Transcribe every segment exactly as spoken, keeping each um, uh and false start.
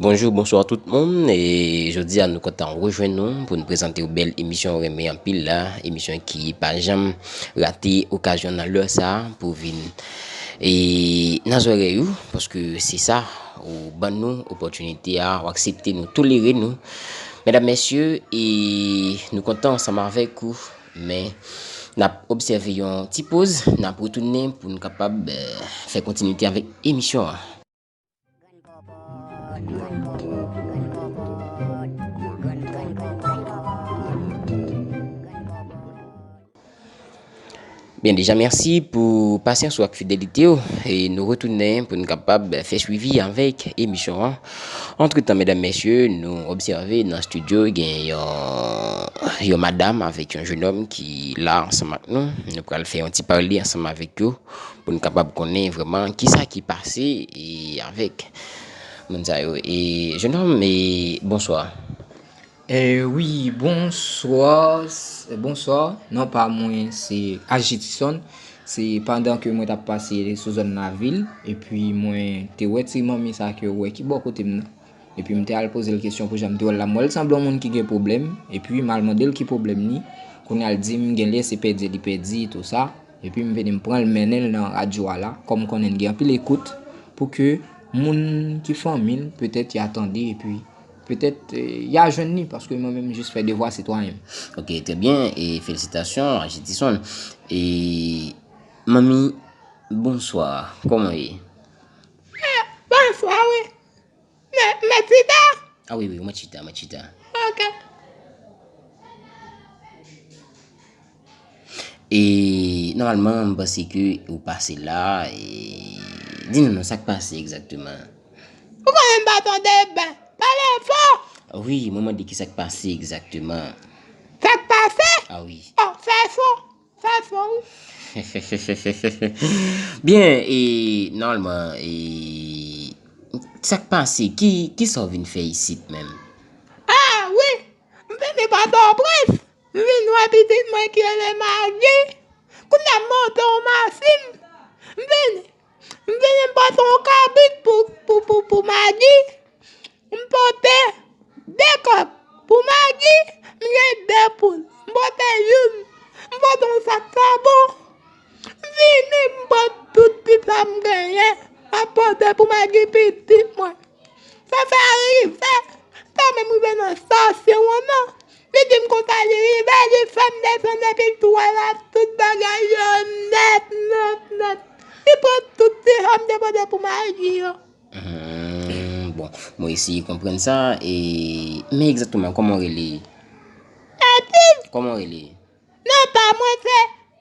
Bonjou, bonswa tout moun. E jodi a, nou kontan rejwenn nou pou n prezante yon bèl emisyon ou renmen anpil la. Emisyon ki pa janm rate okazyon nan lè sa a pou vin e nan zòrèy ou, paske se sa, ou ban nou opòtinite a, ou aksepte nou, tolere nou. Medam, mesye, e nou kontan ansanm avèk ou, men n ap obsève yon ti poz, n ap retounen pou n kapab, eh, fè kontinite avèk emisyon an. Byen, deja, mèsi pou pasyans ou ak fidelite w. E nou retounen pou n kapab fè swivi avèk emisyon an. Antretan, medam, mesye, nou obsève nan estidyo gen yon, yon madanm avèk yon jennonm ki la ansanm ak nou. Nou pral fè yon ti pale ansanm avèk yo pou n kapab konnen vrèman kisa ki pase e avèk moun sa yo. E jennonm, e bonswa. E wi, bonswa, s-, bonswa. Non pa mwen se Ajitison. Se pandan ke mwen t ap pase sou zòn lavil, epi mwen te wè ti manmi sa ke w wè ki bò kote m nan. Epi m te al poze l kesyon pou jan m te wè l la. M wè l sanble yon moun ki gen pwoblèm, epi m al mande l ki pwoblèm li. Kounye a l di m genlè se pèdi li pèdi, tou sa. Epi m vini m pran l mennen l nan radyo a la, kòm m konnen n gen anpil ekout, pou ke moun ki fanmi l, petèt y a tande, epi petèt, eh, y a jwenn li, paske mwen menm jis fè devwa sitwayen m. Ok, trè byen, e felisitasyon, Ajitison. E manmi, bonswa, kòman w ye? Ah, bonswa, wi. Mè, mè Tita? Ah wi, wi, mè Tita, mè Tita. Ok. E nòmalman, m panse ke ou pase la, e di nou non, sa k pase egzakteman? Ou konnen m pa tande byen. Pale fò! Wi, mwen mande kisa k pase egzakteman. Sa k pase? Ah wi. Oh, fè fò. Fè fò, wi. Byen, e nòmalman, e sa k pase? Ki, kisa w vin fè isit menm? Ah, wi. M vini Pòtoprens. M vin wè pitit mwen ki rele Magi. Kounye a m monte yon machin. M vini. M vini m pote yon kabrit pou, pou, pou, pou Magi. M pote de kòk pou Magi. M gen de poul. M pote youn. M pote yon sak savon. M vini, m pran tout, tout sa m genyen. M ap pote pou Magi pitit mwen. Sa fè rive. Sa menm rive nan estasyon an, non. Li di m konsa li rive, li fè m desann epi l tou wè la tout bagay yo nèt, nèt, nèt. Li pran tout ti sa m te pote pou Magi yo. Hmm, bon, mwen eseye konprann sa, e, men egzakteman, kòman w rele? Atis! Kòman w rele? Non pa mwen se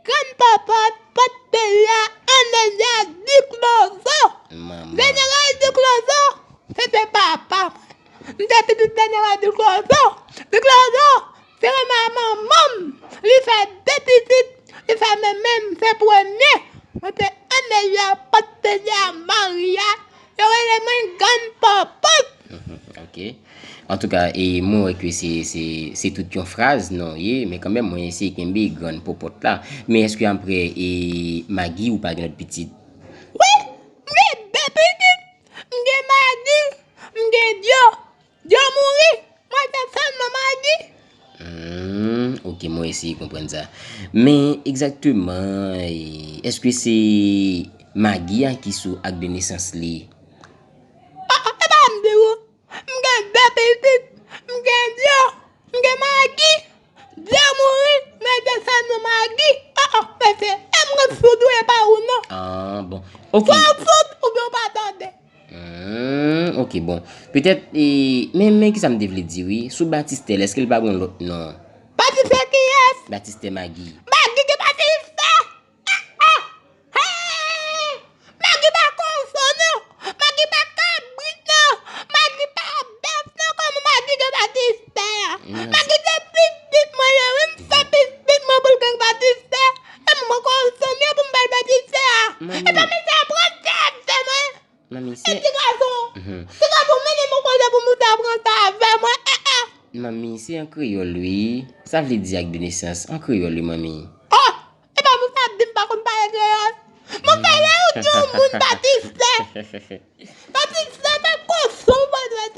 Grann Pòpòt, Pòt Peyi a, an Neja Diklozo. Manman. Jeneral Diklozo, se te papa mwen. M te pitit Jeneral Diklozo. Diklozo, se renmen manman m. Li fè de pitit, li fè men men m se premye. Mwen te an Neja, Pòt Peyi a, Maria. Yo rele mwen Grann Pòpòt. Mhm, ok. Antouka, e, mwen wè ke se, se, se tout yon fraz, non, ye, men kanmenm, mwen eseye kenbe Grann Pòpòt la. Men èske apre, e, Magi, ou pa gen lòt pitit? Wi, m gen de pitit. M gen Magi, m gen Dyo. Dyo mouri, m rete sèlman Magi. Hmm, ok, mwen eseye konprann sa. Men egzakteman, e, èske se Magi a ki sou ak de nesans li? Ah, ah, e pa m di ou. M gen de pitit. M gen Dyo. M gen Magi. Dyo mouri, m rete sèlman Magi. Ah, ah, mesye, e m ret sou dwe pa ou non. Ah, bon. Ok. Swa w soud oubyen w pa tande. Hmm, ok, bon. Petèt, e, men, men kisa m te vle di, wi. Sou Batistè, èske l pa gen yon lòt non? Batistè kiyès? Batistè Magi. Magi ki Batistè? Ah, ah! Hey! Magi pa kochon non! Magi pa kabrit non! Magi pa bèf non! Kòman Magi gen Batistè a? Magi se pitit mwen ye wi, m fè pitit mwen pou l gen Batistè. E mwen kochon m ye pou m bay Batistè a? E pa misye ap pran tèt mwen. Manmi, se... E ti gason, ti gason, mennen m yon kote pou m ta pran sa avè mwen. Eh, eh. Manmi, se an kreyòl, wi. Sa vle di ak de nesans, an kreyòl, wi, manmi. Oh, e pa pou sa di m pa konn pale kreyòl. Mwen pale ou di yon moun Batistè. Batistè, se kochon, mwen dwe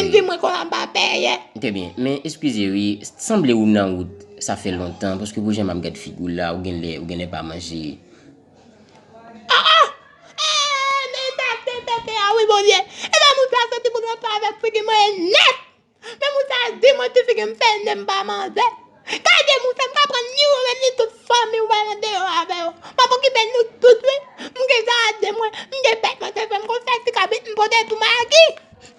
fin di mwen konsa m pa peye. Trè byen. Men eskize wi, sanble ou nan wout, sa fè lontan, paske pou jan m ap gad figi w la, ou genlè, ou genlè pa manje. Ah, ah! Eh, men sa se tete a wi, Bondye. E pa moun sa soti pou nou pa avèk figi mwen nèt. Men moun sa di mwen ti figi m fè nen m pa manje. Gade moun sa m ka pran ni ou menm ni tout fanmi ou bay nan deyò avè yo. M ap okipe nou tout wi. M gen jarden mwen, m gen bèt mwen te fè m konn fè ti kabrit m pote pou Magi.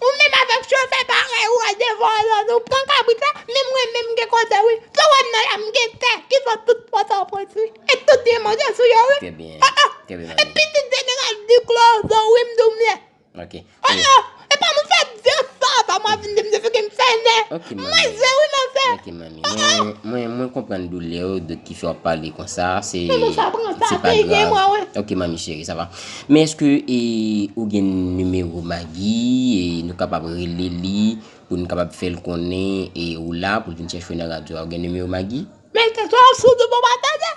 Ou menm avèk chofè parèy ou a de vòlò nou pran kabrit la, men mwen menm m gen kote wi. Sa w wè m nan la m gen tè ki fè tout Pòtoprens wi. E tout gen manje sou yo wi. Trè byen. Ah, ah. Trè byen, E mami. Pitit jeneral di klozo wi m di w m ye. Ok. Oh, oh, e pa mwen fè di sa, pa mwen vin di m di figi m fè nen. Ok, mami. Manje wi, manje. Ok, mami. Mwen, mwen, mwen konprann doulè w, donk ki fè w ap pale konsa, se, Men mwen sa pran sa, se pa se gen grav. Mwen, wi. Ok, mami cheri, sa va. Men èske, e, ou gen nimewo Magi, e nou kapab rele li, pou nou kapab fè l konnen, e ou la, pou l vin chèche w nan radyo a? Ou gen nimewo Magi? Men se sa w sou di bon pa tande.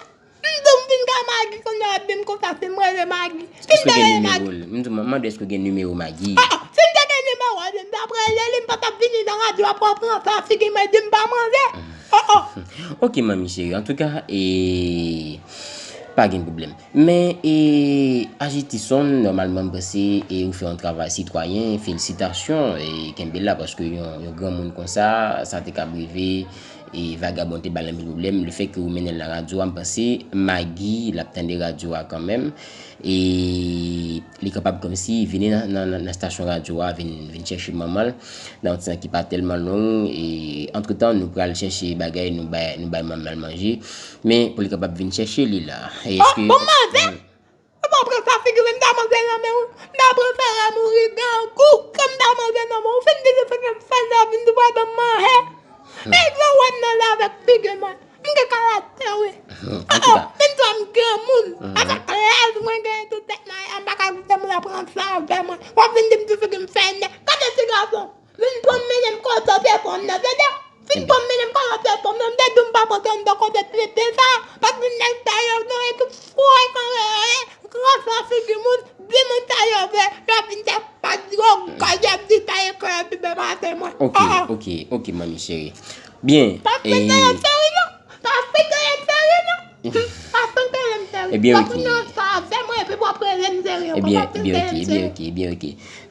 M di w m vin ka Magi, kounye a w ap di m konsa si m rele Magi. Si m te rele Magi. M di w, m mande èske w gen nimewo Magi? Ah, ah, si m te gen nimewo l, m t ap rele li, m pa t ap vini nan radyo a pou w pran sa figi m e di m pa manje. Oh, oh. Ok, manmi cheri. Antouka, e, pa gen pwoblèm. Men, e, Ajitison, nòmalman, m panse, e, ou fè yon travay sitwayen. Felisitasyon, e, kenbe la, paske yon, yon granmoun konsa, sa te ka rive, e vagabon te ba l anpil pwoblèm. Lefètke ou mennen l nan radyo a, m panse Magi l ap tande radyo a kanmenm. E li kapab kòmsi vini nan, nan, nan, nan stasyon radyo a, vin, vin chèche manman l nan yon ti tan ki pa tèlman long. E antretan, nou pral chèche bagay, nou bay, nou bay manman l manje. Men pou li kapab vin chèche li la. E Oh, èske bon, manzè! Ou pa pran sa figi m, m ta manje nan men w. M ta prefere mouri grangou ke m ta manje nan men w. Ou fin di se figi m fè nan vin di w pa ban m manje. Men gwo wè m nan la avèk figi mwen. M gen karaktè wi. Antouka. Menm jan m granmoun. Avèk laj mwen genyen tout tèt mwen, m pa ka kite moun ap pran sa avè mwen. W ap vin di m di figi m fè nen. Gade ti gason. Vin pran m mennen m kote w te pran m nan, tande? Vin pran m mennen m kote w te pran m nan, m te di w m pa pote w anndan kote pipi sa, paske nèg sa yo nan ekip frekan yo ye, gran san figi moun, di moun sa yo vle, yo ap vin fè pa di yo, gade y ap di sa ekran epi bè maten mwen. Ok, ok, ok, manmi cheri. Byen. Pa fè sa y ap fè wi non. Pa fè sa y ap fè wi non. Pa fè sa y ap fè wi. Ebyen, ok. Sa fè mwen epi w ap rele m seri. Ebyen, ebyen, ok, ebyen, ok, ebyen, ok.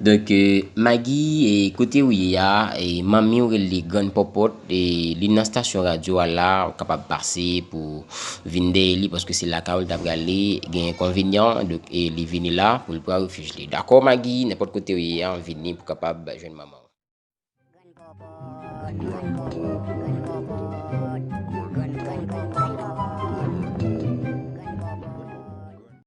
Donk, e, Magi, e, kote ou ye a, e, manmi w rele li Grann Pòpòt, e, li nan stasyon radyo a la, ou kapab pase pou vin dèyè li, paske se lakay ou l ta prale, gen enkonvenyan, donk, e, li vini la pou l pran refij li. Dakò, Magi, nenpòt kote ou ye a, vini pou kapab jwenn manman w.